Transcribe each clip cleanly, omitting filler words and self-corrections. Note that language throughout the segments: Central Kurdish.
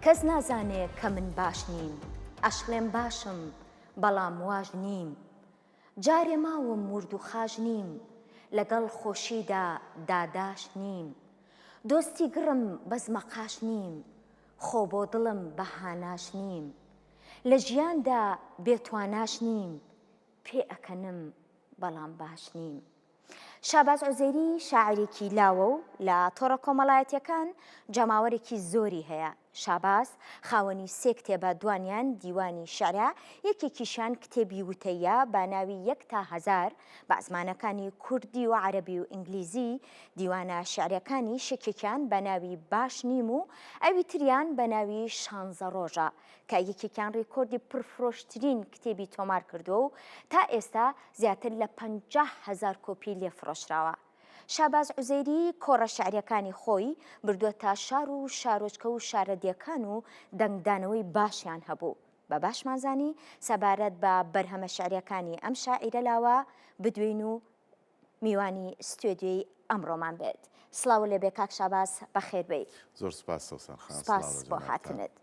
کەس نازانێ کە من باش نیم ئەشڵێم باشم بەڵام واش نیم جارێ ماوم ورد و خاش نیم لەگەڵ خۆشیدا داداش نیم دۆستی گڕم بەس مەقاش نیم خۆ بۆ دڵم بە هاناش نیم لە ژیاندا بێ تواناش نیم پێ ئەکەنم بەڵام باش نیم. شاباز عوزێری شاعیرێکی لاوە و لە تۆڕە کۆمەڵایەتیەکان جەماوەرێکی زۆری هەیە. شاباز خاوەنی سێ کتێبە دوانیان دیوانی شیعرە یەکێکیشیان کتێبی وتەیە بە ناوی یەک تا هەزار بە زمانەکانی کوردی و عەرەبی و ئینگلیزی دیوانە شیعرەکانیش یەکێکیان بە ناوی باش نیم و ئەوی تریان بە ناوی شانزە ڕۆژە کە یەکێکیان ڕیکۆردی پڕفرۆشترین کتێبی تۆمار کردووە و تا ئێستا زیاتر لە 50 هەزار کۆپی لێ فرۆشراوە. شاباز عوزێری کۆڕە شیعرییەکانی خۆی بردووەتە شار و شارۆچکە و شارەدێکان و دەنگدانەوەی باشیان هەبوو. بە باشمان زانی سەبارەت بە بەرهەمە شیعرییەکانی ئەم شاعیرە لاوە بدوێین و میوانی ستۆدیۆی ئەمڕۆمان بێت. سڵاوو لێبێ کاک شاباز بەخێر بێی. زۆر سوپاس سەوسەن خان. سوپاس بۆ هاتنت.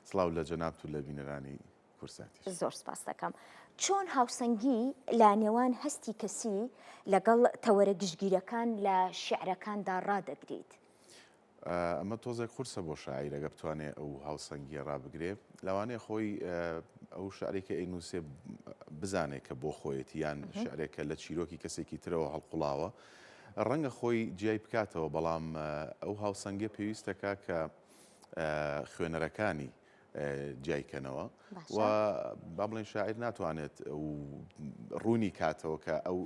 سڵاو لە جەنابت و لە بینەرانی کوردساتیش. زۆر سوپاست دەکەم. چۆن هاوسەنگی لە نێوان هەستی کەسی لەگەڵ تەوەرە گشتگیرەکان لە شیعرەکاندا ڕادەگریت؟ ئەمە تۆزێک قورسە بۆ شاعیر ئەگە بتوانێ ئەو هاوسەنگیە ڕابگرێ لەوانەیە خۆی ئەو شعرێک کە ئەینووسێ بزانێ کە بۆ خۆیەتی یان شعرێک کە لە چیرۆکی کەسێکی ترەوە هەڵقوڵاوە ڕەنگە خۆی جیای بکاتەوە بەڵام ئەو هاوسەنگیە پێویستەکە کە خوێنەرەکانی جیای کەنەوە و با بڵێن شاعیر ناتوانێت ڕوونی کاتەوە کە ئەو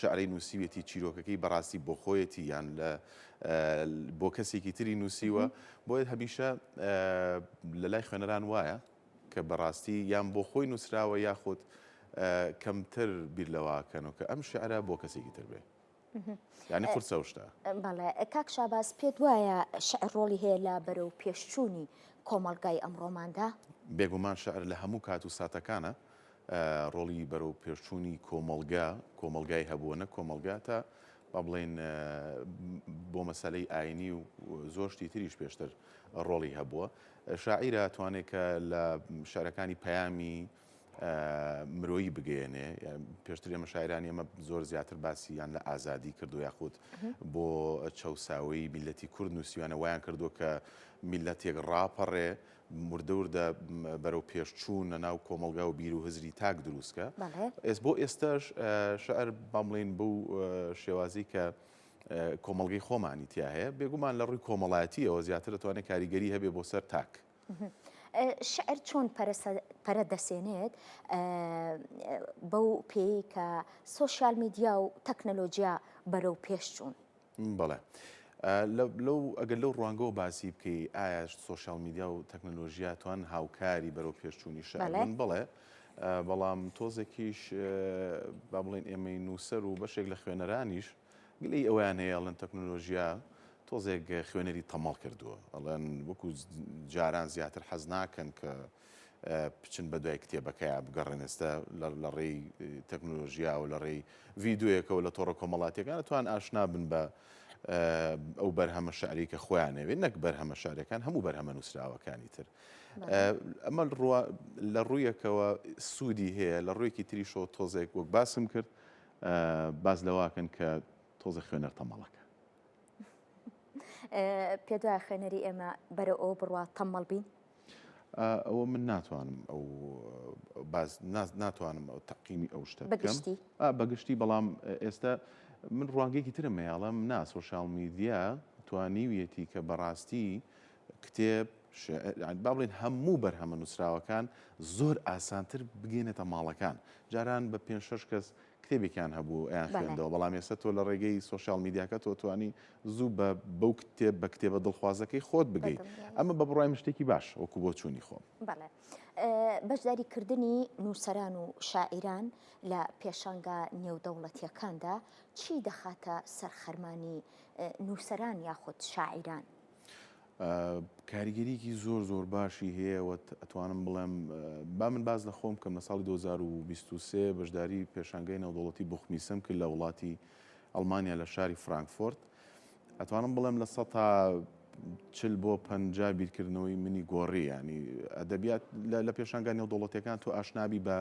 شعرەی نووسیوێتی چیرۆکەکەی بەڕاستی بۆ خۆیەتی یان لە بۆ کەسێکی تری نووسیوە بۆیە هەمیشە لە لای خوێنەران وایە کە بەڕاستی یان بۆ خۆی نووسراوە یاخود کەمتر بیر لەواکەنەوە کە ئەم شعرە بۆ کەسێکی تر بێ. یانی قورسە ئەو شتە. بەڵێ کاک شاباز پێت وایە شعر ڕۆڵی هەیە لە بەرەو پێشچوونی کۆمەڵگای ئەمڕۆماندا؟ بێگومان شعر لە هەموو کات و ساتەکانە ڕۆڵی بەرەو پێشچوونی کۆمەڵگا کۆمەڵگای هەبووە نەک کۆمەڵگا تا با بڵێین بۆ مەسەلەی ئاینی و زۆر شتی تریش پێشتر ڕۆڵی هەبووە شاعیرە توانێت کە لە شعرەکانی پەیامی مرۆیی بگەیەنێ پێشتر ئێمە شاعرانی ئێمە زۆر زیاتر باسی یان لە ئازادی کردو یاخود بۆ چەوساوەی میلەتی کورد نووسیوانە وایان کردووە کە میلەتێک ڕاپەڕێ وردە وردە بەرەو پێشچوون لە ناو کۆمەڵگا و بیر و هزری تاک دروستکە ئێس بۆ ئێستاش شعر با بڵێین بەو شێوازی کە کۆمەڵگەی خۆمانی تیا هەیە بێگومان لە ڕووی کۆمەڵایەتیەوە زیاتر دەتوانێت کاریگەری هەبێ بۆ سەر تاک. شعر چۆن پەرە دەسێنێت بەو پێی کە سۆشیال میدیا و تەکنەلۆجیا بەرەو پێش چوون؟ بەڵێ لەو ئەگەر لەو ڕوانگەوە باسی بکەی ئایا سۆشیال میدیا و تەکنەلۆژیا توان هاوکاری بەرەو پێشچوونی شعر بن؟ بەڵێ بەڵام تۆزێکیش با بڵێن ئێمەی نووسەر و بەشێک لە خوێنەرانیش گلەیی ئەوەیان هەیە ئەڵێن تەکنۆلۆژیا تۆزێک خوێنەری تەمەڵ کردووە ئەڵێن وەکو جاران زیاتر حەز ناکەن کە بچن بە دوای کتێبەکەیا بگەڕێن ئێستا لە ڕێی تەکنۆلۆژیا و لە ڕێی ڤیددیوەکەەوە لە تۆڕە کۆمەڵاتیەکان توان ئاشنا بن بە ئەو بەرهەمە شعری کە خۆیان نەوێت نەک بەرهەمە شارەکان هەموو بەرهەمە نووسراوەکانی تر. ئەمە لە ڕوویەکەوە سوودی هەیە لە ڕوویەکی تریشەوە تۆزێک وەک باسم کرد باس لەوەکەن کە تۆزە خوێنەر تەمەڵەکە. پێت وایە خوێنەری ئێمە بەرەو ئەوە بڕوا تەمەڵ بین؟ ئەوە من ناتوانم ئەو باز ناتوانم ئەو تەقیمی ئەو شتە بکەم بەگشتی بەڵام ئێستا من ڕوانگەیەکی ترم هەیەڵم نا سۆشیال میدیا توانیویەتی کە بەڕاستی کتێب با بڵێن هەموو بەرهەمە نووسراوەکان زۆر ئاسانتر بگەێنێتە ماڵەکان جاران بە پێ شش کەس کتێبێکیان هەبوو ئەیان خوێندەوە بەڵام ئێستا تۆ لە ڕێگەی سۆشیال میدیاکە تۆ توانی زوو بە بەو کتێب بە کتێبە دڵخوازەکەی خۆت بگەیت ئەمە بە بڕای من شتێکی باش وەکو بۆ چوونی خۆم. بەڵێ بەشداریکردنی نووسەران و شاعیران لە پێشانگا نێودەوڵەتییەکاندا چی دەخاتە سەر خەرمانی نووسەران یاخود شاعیران؟ کاریگەریکی زۆر زۆر باشی هەیە و ئەتوانم بڵێم با من باس لە خۆم بکەم لە ساڵی 2023 بەشداری پێشانگای نێودەوڵەتی بوخمیسم کرد لە وڵاتی ئەڵمانیا لە شاری فرانکفۆرت ئەتوانم بڵێم لە سەتا. 40 بۆ 50 بیرکردنەوەی منی گۆڕی ینی ئەدەبیات لە پێشانگا نێودەوڵەتیەکان تۆ ئاشنابی بە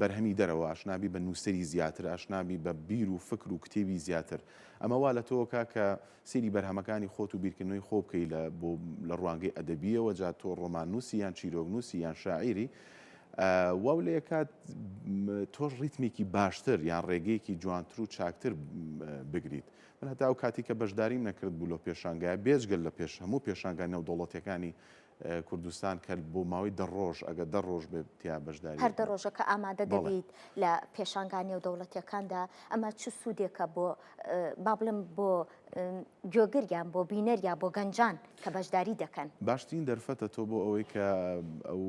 بەرهەمی دەرەوە ئاشنابی بە نووسەری زیاتر ئاشنابی بە بیر و فکر و کتێبی زیاتر ئەمە وا لە تۆکا کە سەیری بەرهەمەکانی خۆت و بیرکردنەوەی خۆ بکەی لە بۆ لە ڕوانگەی ئەدەبییەوە جا تۆ ڕۆماننووسی یان چیرۆکنووسی یان شاعیری واو لێ کات تۆش ڕیتمێکی باشتر یان ڕێگەیەکی جوانتر و چاکتر بگریت من هەتا ئەو کاتی کە بەشداریم نەکرد بوو لەو پێشانگایە بێجگەل لە پێش هەموو پێشانگا نێودەوڵەتیەکانی کوردستان کە بۆ ماوەی دە ڕۆژ ئەگەر دە ڕۆژ بێ تیا بەشداری هەر دە ڕۆژەکە ئامادە دەبیت لە پێشانگا نێودەوڵەتیەکاندا ئەمە چ سوودێکە بۆ با بڵێم بۆ گوێگر یان بۆ بینەر یا بۆ گەنجان کە بەشداری دەکەن؟ باشترین دەرفەتە تۆ بۆ ئەوەی کە ئەو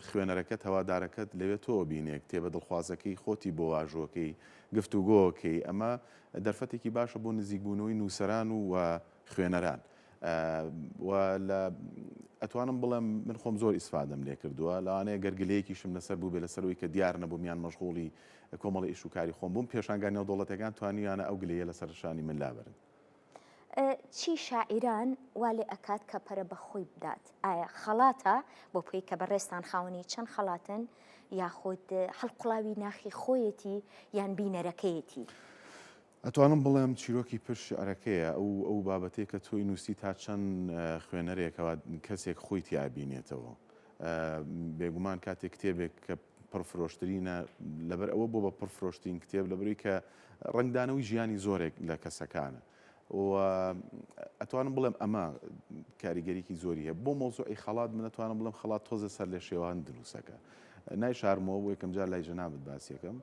خوێنەرەکەت هەوادارەکەت لەوێ تۆ بینێ کتێبە دڵخوازەکەی خۆتی بۆ واژۆکەی گفتوگۆکەی ئەمە دەرفەتێکی باشە بۆ نزیکبوونەوەی نووسەران و خوێنەران و لە ئەتوانم بڵێم من خۆم زۆر ئیسفادەم لێ کردووە لەوانەیە گەر گلەیەکیشم لەسەر بوو بێ لەسەر ئەوەی کە دیار نەبووم یان مەشغوڵی کۆمەڵی ئیش و کاری خۆم بووم پێشانگا نێودەوڵەتیەکان توانیویانە ئەو گلەیە لەسەر شانی من لابەرن. چی شاعیران وا لێ ئەکات کە پەرە بە خۆی بدات؟ ئایا خەڵاتە بۆ پێی کە بەڕێزتان خاوەنی چەند خەڵاتن یاخود هەڵقوڵاوی ناخی خۆیەتی یان بینەرەکەیەتی؟ ئەتوانم بڵێم چیرۆکی پشت شیعرەکەیە، ئەو ئەو بابەتەی کە تۆی نووسی تا چەند خوێنەرێکەوە کەسێک خۆی تیا بینێتەوە. بێگومان کاتێک کتێبێک کە پڕفرۆشترینە لەبەر ئەوە بۆ بە پڕفرۆشترین کتێب لەبەروی کە ڕەنگدانەوەی ژیانی زۆرێک لە کەسەکانە. و ئەتوانم بڵێم ئەمە کاریگەریکی زۆری هەیە بۆ مۆزوعی خەڵات من ئەتوانم بڵێم خەڵات تۆزێ سەر لێ شێوان دروستەکە نایشارمەوە بۆ یەکەم جار لای جەنابت باسیەکەم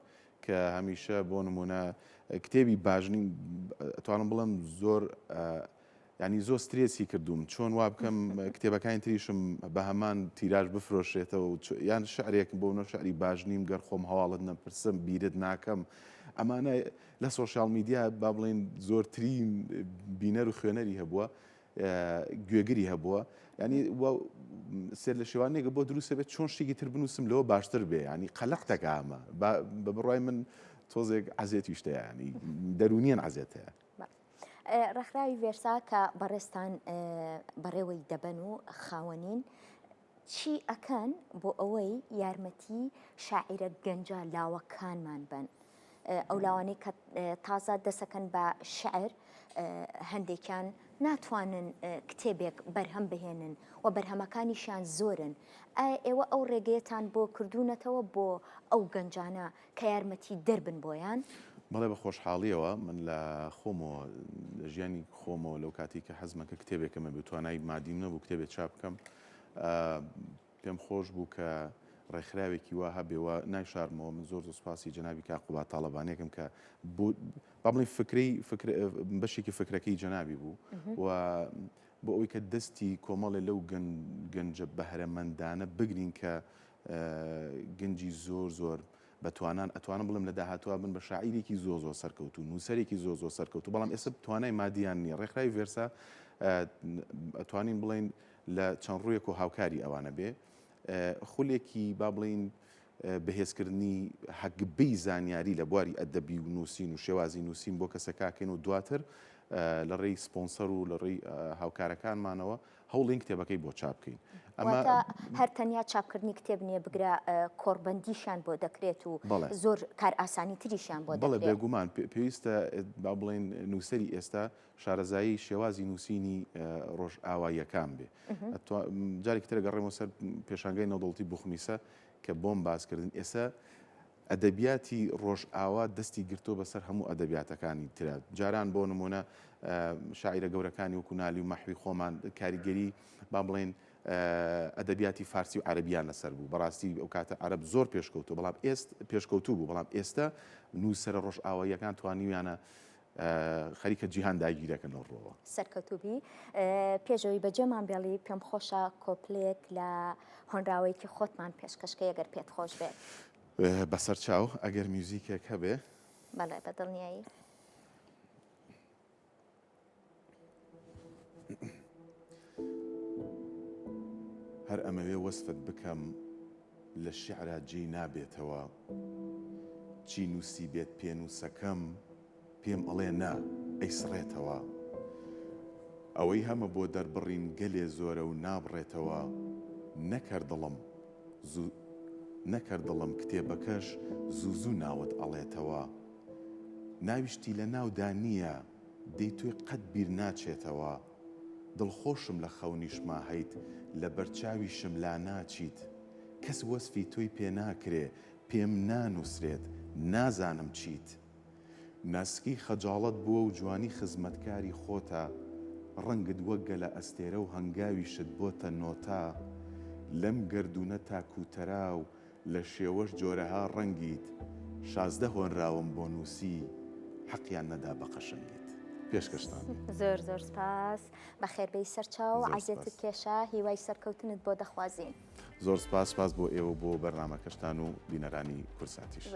کە هەمیشە بۆ نمونە کتێبی باش نین ئەتوانم بڵێم زۆر ینی زۆر سترێسی کردوم چۆن وا بکەم کتێبەکانی تریشم بە هەمان تیراژ بفرۆشێتەوە یان شعرێک بۆ نە شعری باش نیم گەر خۆم هەواڵت نەپرسم بیرت ناکەم ئەمانە لە سۆشیال میدیا با بڵێن زۆرترین بینەر و خوێنەری هەبووە گوێگری هەبووە ینی سێر لە شێوانێکە بۆ دروستە بێت چۆن شتێکی تر بنووسم لەوە باشتر بێ ینی قەلق دەکامە بە بڕای من تۆزێک عزیێتی شتەیە ینی دەرونیان عزیێت هەیە. ڕێکخراوی ڤێرسا کە بەڕێزتان بەڕێوەی دەبەن و خاوەنین چی ئەکەن بۆ ئەوەی یارمەتی شاعیرە گەنجە لاوەکانمان بن؟ ئەو لاوانەی کە تازە دەسەکەن بە شعر هەندێکیان ناتوانن کتێبێک بەرهەم بهێنن و بەرهەمەکانیشیان زۆرن ئایا ئێوە ئەو ڕێگەیەتان بۆ کردوونەتەوە بۆ ئەو گەنجانە کە یارمەتی دەربن بۆیان؟ بەڵێ بە خۆشحاڵیەوە من لە خۆمەوە لە ژیانی خۆمەوە لەو کاتی کە حەزمە کە کتێبێکم هەبێ توانای مادیم نەبوو کتێبێ چاپ بکەم پێم خۆش بوو کە ڕێکخراوێکی وا هەبێ و نایشارمەوە من زۆر زۆر سوپاسی جەنابی کاک قوباد تاڵەبانیەکەم کە بۆ با بڵێین فکرەی فکر بەشێکی فکرەکەی جەنابی بوو و بۆ ئەوەی کە دەستی کۆمەڵێ لەو گەنجە بەهرەمەندانە بگرین کە گەنجی زۆر زۆر بەتوانان ئەتوانم بڵێم لە داهاتوە بن بە شاعیرێکی زۆر زۆر سەرکەوتوو نووسەرێکی زۆر زۆر سەرکەوتوو بەڵام ئێستا توانای مادیان نییە ڕێکخراوی ڤێرسا ئەتوانین بڵێین لە چەند ڕوویەک و هاوکاری ئەوانە بێ خولێکی با بڵین بەهێزکردنی هەگبەی زانیاری لە بواری ئەدەبی و نووسین و شێوازی نووسین بۆ کەسەکەکەین و دواتر لە ڕێی سپۆنسەر و لە ڕێی هاوکارەکانمانەوە هەوڵین کتێبەکەی بۆ چاپ بکەین. ئەمە هەر تەنیا چاپکردنی کتێب نییە بگرە کۆڕبەندیشیان بۆ دەکرێت و زۆر کارئاسانی تریشیان بۆ دەکرێت. بێگومان پێویستە با بڵێن نووسەری ئێستا شارەزایی شێوازی نووسینی ڕۆژئاواییەکان بێ. جارێکی تر ئەگەڕێمەوە سەر پێشانگای نێودەوڵەتی بوخمیسە کە بۆم باسکردن ئێستا ئەدەبیاتی ڕۆژئاوا دەستی گرتووە بەسەر هەموو ئەدەبیاتەکانی ترا. جاران بۆ نموونە شاعیرە گەورەکانی وەکو نالی و مەحوی خۆمان کاریگەری با بڵێین ئەدەبیاتی فارسی و عەرەبیان لەسەر بوو. بەڕاستی ئەو کاتە عەرەب زۆر پێشکەوتوو بەڵام ئێست پێشکەوتوو بوو بەڵام ئێستا نووسەرە ڕۆژئاواییەکان توانیویانە خەریکە جیهان داگیرەکەن لەو ڕووەوە. سەرکەوتوو بی. پێش ئەوەی بەجێمان بێڵی پێم خۆشە کۆپلەیەک لە هۆنراوەیەکی خۆتمان پێشکەش کەی ئەگەر پێت خۆش بێت. بەسەر چاو ئەگەر میوزیکێک هەبێ. بەڵێ بە دڵنیایی. هەر ئەمەوێ وەسفت بکەم لە شیعرا جێی نابێتەوە چی نووسیبێت پێنووسەکەم پێم ئەڵێ نا ئەیسڕێتەوە. ئەوەی هەمە بۆ دەربڕین گەلێ زۆرە و نابڕێتەوە نەک هەر دڵم زوو نەک هەر دڵم کتێبەکەش زوو زوو ناوت ئەڵێتەوە ناویشتی لە ناودا نییە دەی تۆی قەت بیر ناچێتەوە دڵخۆشم لە خەونیشما هەیت لە بەرچاویشم لاناچیت کەس وەسفی تۆی پێ ناکرێ پێم نانوسرێت نازانم چیت ناسکی خەجاڵەت بووە و جوانی خزمەتکاری خۆتە ڕەنگت وەک گەلە ئەستێرە و هەنگاویشت بۆتە نۆتە لەم گەردوونە تاک و تەرا و لە شێوەش جۆرەها ڕەنگیت 16 هۆنراوەم بۆ نووسی حەقیان نەدا بە قەشەنگیت. پێشکەشتان بێت. زۆر زۆر سپاس. بەخێربێی سەرچاو زۆر عەزێتت سپاس. کێشا هیوای سەرکەوتنت بۆ دەخوازین. زۆر سپاس سپاس بۆ ئێوە و بۆ بەرنامەکەشتان و بینەرانی کوردساتیش. زۆر.